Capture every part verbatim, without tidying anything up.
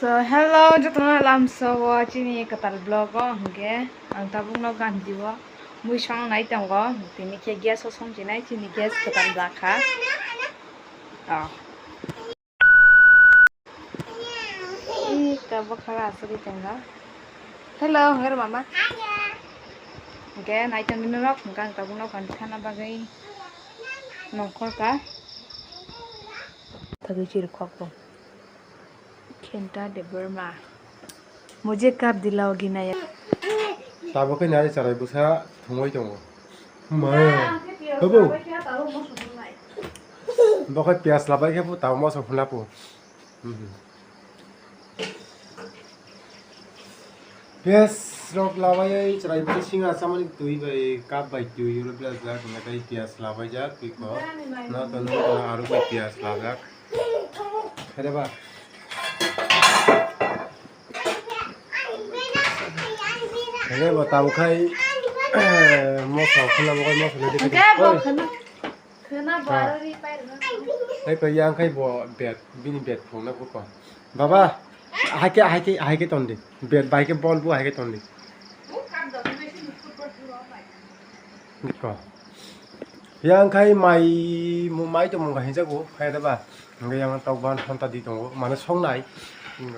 So, hello, jotono lamsao chini kwtal vlog o hwnkhe ang tabukno ganti o mui song nai tongo, tini khe gas o song chinai, chini gas kwtal jakha. Oh. Ih, tabuk khara aswk tongo. Hello, hwnkhe mama. Hwnkhe nai tongdi norok, hwnkhe ang tabukno ganti thana bagwi nongkhor ka. Tagwi chiri khok bo. Khenta Debbarma. Mujhe kab dilaogi na yaar. Tabuk khe nari charai bwsa thwngwi tongo. Ma. Hobo. Bo khe piyaj labai khe bo tabuk moso phunla po. Mhm. Piyaj rok labai chwrai bai singa chamani twi bai cup bai twi oro bwlajak, hwnkhai piyaj labai jak, biko no to no to aro bai piyaj lajak. Khaida ba? Hwnkhai bo tamo khai moso khwna bo moso le dikhe. Hwnkhe bo khwna, khwna baro ri pai rwna. Hai pai yang khai bo bed, bini bed phungna buko. Baba, hai khe, hai khe, hai khe ton di. Bed bai khe bol bu hai khe ton di. Ko. Yang khai mai mu mai to mung hinja ko khai da ba. Ngai yang tok ban hon ta di tongo. Mane song nai.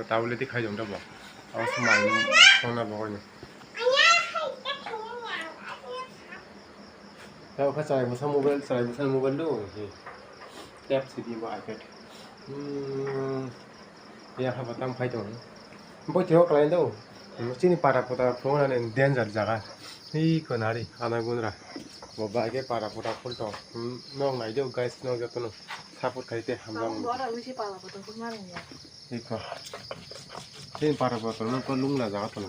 Tabule di khai jong da bo. Awas mai song na bo ni. Tao kha chai bwsa mobile, chai bwsa mobile do. Tap si di bo iPad. Hmm. Ya ha batam phai tong. Bo thio klai do. Chini para pota phone ani danger jaga. Hi konari ana gunra. Bo ba ke para pota phul to. Hmm, nok nai do guys, nok jotono support khai te hamjam. Iko. Chini para pota no ko lungla jaga to.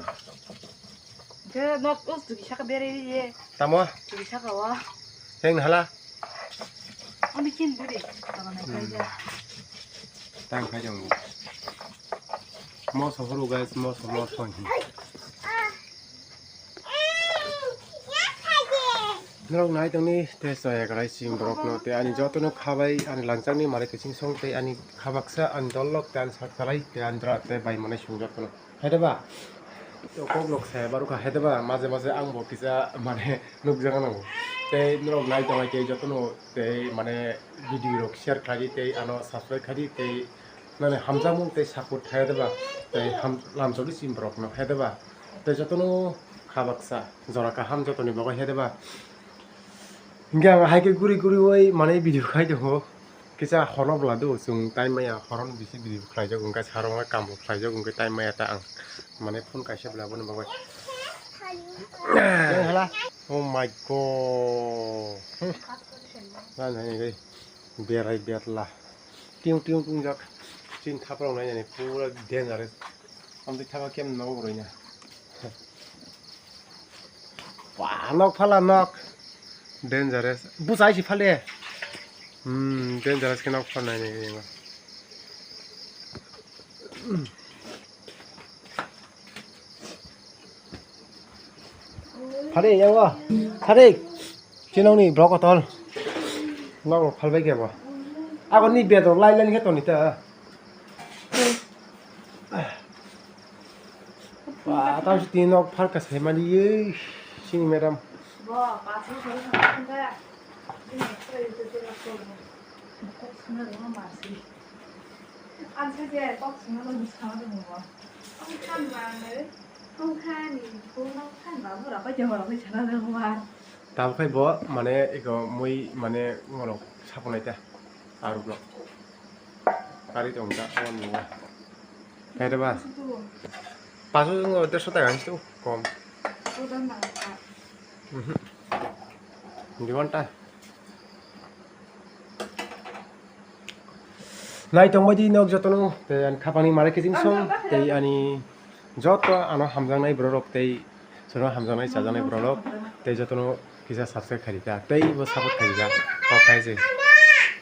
Ke nok us tu saka bere ye. Tamo? Tu saka wa. Heng hala. Ani kin buri. Tang khai jang. Moso horo guys, moso moso hi. Norok nai tongni te soya karai sing borok no te ani joto no khabai ani langchak ni mare kiching song te ani khabaksa ani dol lok te ani sak salai te ani dra te bai mane sung joto no. Hai da ba? To kok lok saya baru kha hai da ba? Maje maje ang bo kisa mane nukjak nang. Tei norok nai tongnai tei jotono tei mane video rok share khlai di tei ano subscribe khlai di tei nani hamjakmung tei support khai da ba? Tei ham lamcholi chini borok no hai da ba? Tei jotono kha baksa jora kaham jotoni bagwi hai da ba? Hingke ang hai khe guri guri oi mane video khai tongo. Kisa horo bwla do, chwng time maya horo no bisi bisi khlaijak, hwnkhe saro wngkha kambo khlaijak, hwnkhe time maya ta ang mane phone kaisa bwla boni bagwi. Oh my God. Hmm. Nai, nai, nai, berai betla. Tiung, tiung, tiung jak. Chin thapra nai, nai, pura dangerous. Amtwi thapa kem nogo boroi na. Wah, nok phala nok. Dangerous. Busa isi phale. Hmm, dangerous khe nok phala nai nai. Phale yawa. Phale. Chinokni borok kotol. Nok rok phalbai khe bo. Agoni bed rok lai lai khe toni ta. Ba, tam si tin nok phalka sai mani ye. Sini madam. Bo, pathor sori thangkha. Sini ektra yute tela korbo. Kok suna rwma masi. Ang khe je kok suna rwma sama rwma. Ang khan ba ang le. Ang khan ni phone ang khan ba bura bai jawara bai sana rwma. Tamo khai bo mane eko mui mane ngorok sapunai ta aruk rok kari tong ta o nungo. Khaide ba? Paso wngkha derso taka hinwi kom. Mhm. Di ghonta. Nai tongbai di nok jotono, tei ani khapangni mare kiching song, tei ani joto ano hamjaknai borok rok, tei sono hamjaknai chajaknai borok rok, tei jotono kisa subscribe khairika, tei bo support khairika, kok khai se.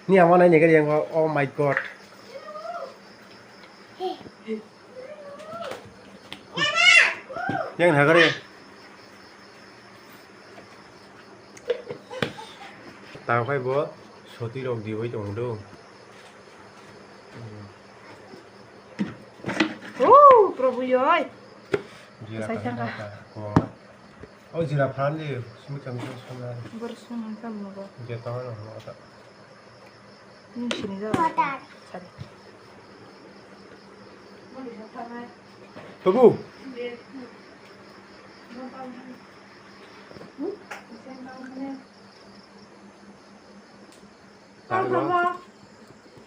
Ni ama nai nigari yang, oh my God. Yang hagari. Tamo khai bo soti rok diwi tong do. Buyoi. Jira Sai kan thangka. Thangka. Oh. Oh, jira phan di. Sumi kami sumi sumi. Bor sumi kan mo bo. Jeta mana mo ta. Ini sini dah. Sari. Babu. Tangma. Tangma. Tangma.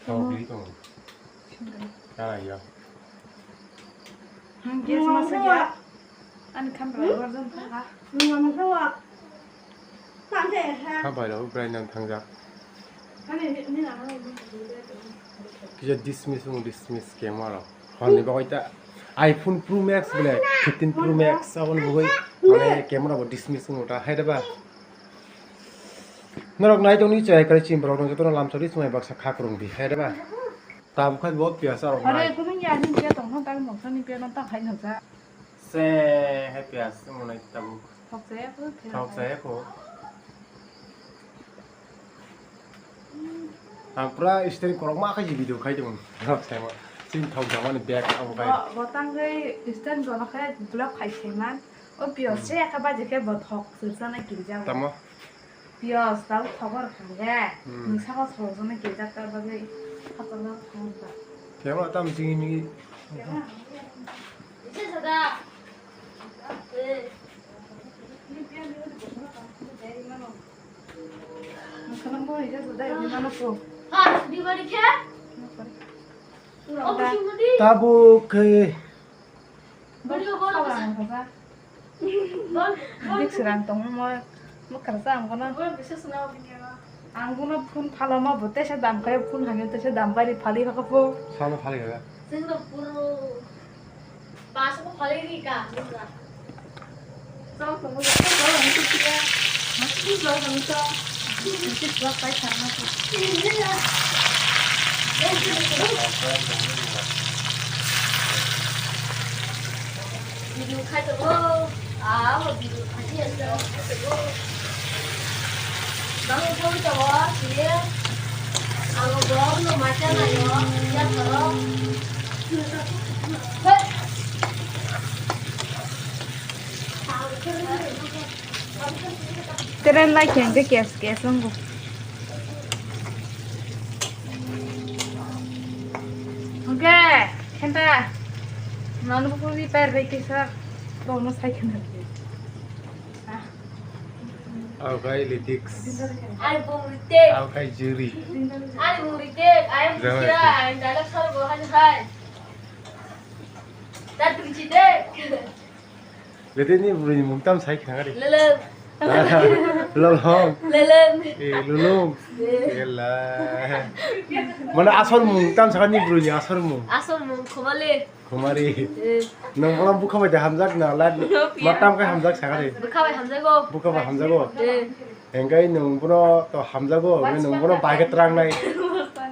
Tangma. Tangma. Hmm, gas masa ya. Ani khambai rok thangkha. Khambai rok bwrwi nang thangjak. Kisa dismiss wng dismiss camera rok. Honni bagwi ta iPhone Pro Max bele fifteen Pro Max aboni bagwi mane camera bo dismiss wng ta hai da ba. Norok nai tongni chwrai kwrwi chini borok rok jotono lamsadi swmai baksa kha kwrwng di hai da ba. Tabuk khai bo piyas arok nai. Are kunu ya din piyas tong thang tang tong thani piyas no ta khai no ja. Se hai piyas wng nai tabuk. Thok se ko. Thok se ko. Ang pura isteri korok ma khai video khai tong. Thok se ma. Sin thok jamani bag abo khai. Bo tang khai stand gono khai vlog khai se man. O piyas se kha ba je khe bo thok sirsa na kiri ja. Tamo. Piyas tau thogo rwkha hwnkhe, hmm, nwng saka sojagwi kisa ta bagwi khatokno thangkha. Khe ma tam chini migi. Isa sada. Eh. Nwng khwnangbo isa sada ini mano ko. Ah, di bari khe? Tabuk khe. Dik sirang tongma mo, mo karsa ang kono. Ang kono phone phalama bo tesa dam kaya phone hamya tesa dam bari phali haka po. Sama phali haka. Singro puro. Pas ko phali ri ka. Video khai tongo. Ah, video khai ya, khai tongo. Bang thong tongo, sini. Ang vlog no macha nayo, ya thoro. Train lai khe hwnkhe kes kes wngo. Hwnkhe khenta manupuri pai bai kisa bono sai khna. Aw khai lyrics. Ai bung ritek. Aw khai juri. Ai bung ritek. Ai bung Jawai. Sia. Ai dialogue sar go hai hai. Ta tuji de. Lede ni bwrwi ni mung tam sai khna gari. Leleng. Lolong. Leleng. Eh, lulung. Eh. Yalla. Mana asol mung tam sakani bwrwi ni asol mung. Asol mung khumale. Khumari. Eh. Nang bola bukha bai da hamjak na la. Mattam kai hamjak sakari. Bukha bai hamjago. Bukha bai hamjago. Eh. Engkai nwng bono to hamjago, nwng bono bai khe twrangnai.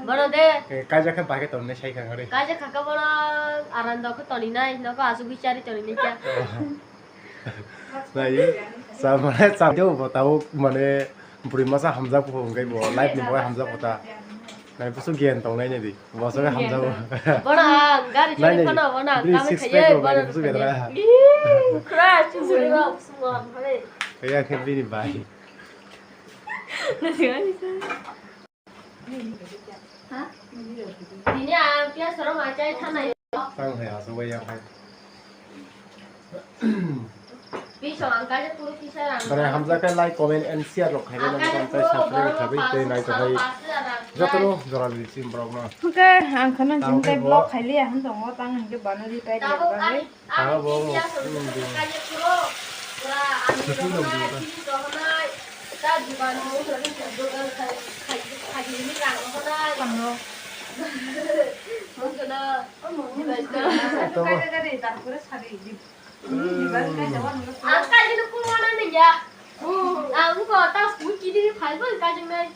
Bono de. Eh, kaijak khe bai khe tongnai sai kha ngari. Kaijak kha khe bono arandok khe toninai, nokho asugwi chari toninai kha. Nai, sa mane sa jo bo tao mane bwrwi masa hamjak bo engkai bo life ni bo hamjak bo ta. Nai busu gian tongnai nai di. Boso khe hamjago. Bono ang gari chari phano bono ang kamai khaiye bono. Ih, crush chumui rok sumon hore. Kaya khe bini bai. Tini ang piyas rok achai thanai. Tang hai asok bai ya hai. Bisong ang kaisa puro kisa rang. Bare hamjak khe like, comment and share rok khaina nang tei subscribe khabai tei nai to hai. Jotono jora di sim borok no. Hwnkhe ang khana jing tei vlog khailiya hwn tongo tang hwnkhe bana di tai. Abo bo.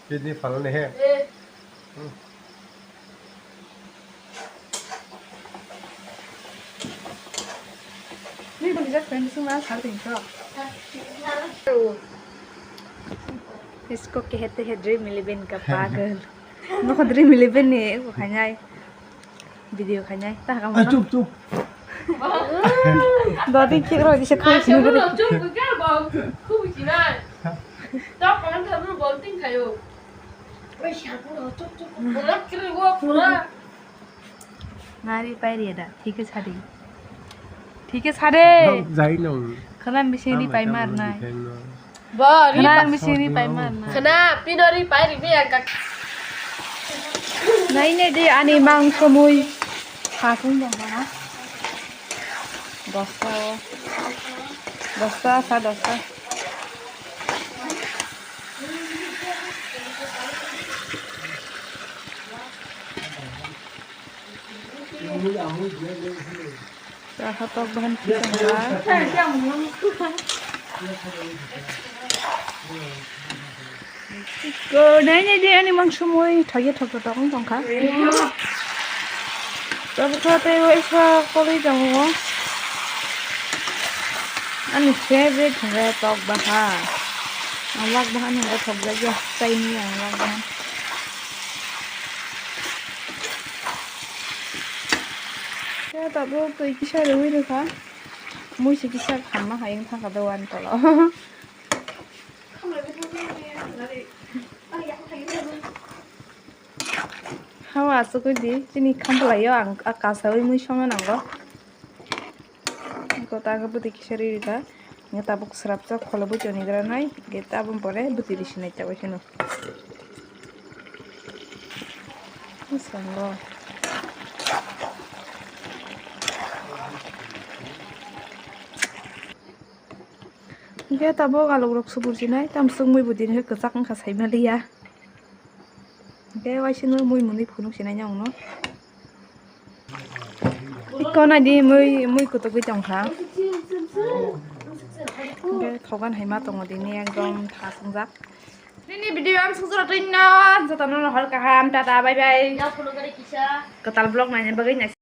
Kidney phalne he. Ni bo rijak pen sung na sal tin so. Isko kehte hai dream eleven ka pagal. Nokho dream eleven ni eko khainai. Video khainai. Ta ka mo. Chup chup. Dodi khe roi dise khoi sini bwrwi. Nari pai ri da, thik khe sadi. Thik khe sadi. Jai no. Khana bising ri pai mar nai. Khana bising ri pai mar nai. Khana pino ri pai ri bi ang kak. Nai ne di ani mang somoi. Khasung dong na. Dosta. Dosta, sa dosta. Saha tok bahan pisang ba. Ko nai nai di ani mang somoi thagi thok thok tong tong kha. Tabuk kha tei waisa koloi tongo. Ani favorite hwnba tok baha. Ang lak bahan hwnba thok jagya, chaini ang lak bahan. Khe tabuk twi kisa rwui rwkha. Muisi kisa khamma hai wng thangkha dogan tolo. Hawa aswk di chini khamphalaio ang a kasaui mui songna nango. Kota khe bwtwi kisa riri kha. Hingke tabuk swrapsa kholo bwtwi ni gra nai. Hingke tabuk pore bwtwi risi nai tabuk kheno. Bwskango. Hingke tabuk alok rok subur sinai, tamsok mui bo din khe kwchak wngkha sai maliya. Hingke waisino mui mwnwi phunuk sinai nokno. Iko nai di mui, mui kutugwi tongkha. Hingke thogan hai ma tongo dini ekdom tha swngjak. Nini video ang sujura twi no jotono no hor kaham, tata, bye bye. Kwtal vlog naina bagwi nai.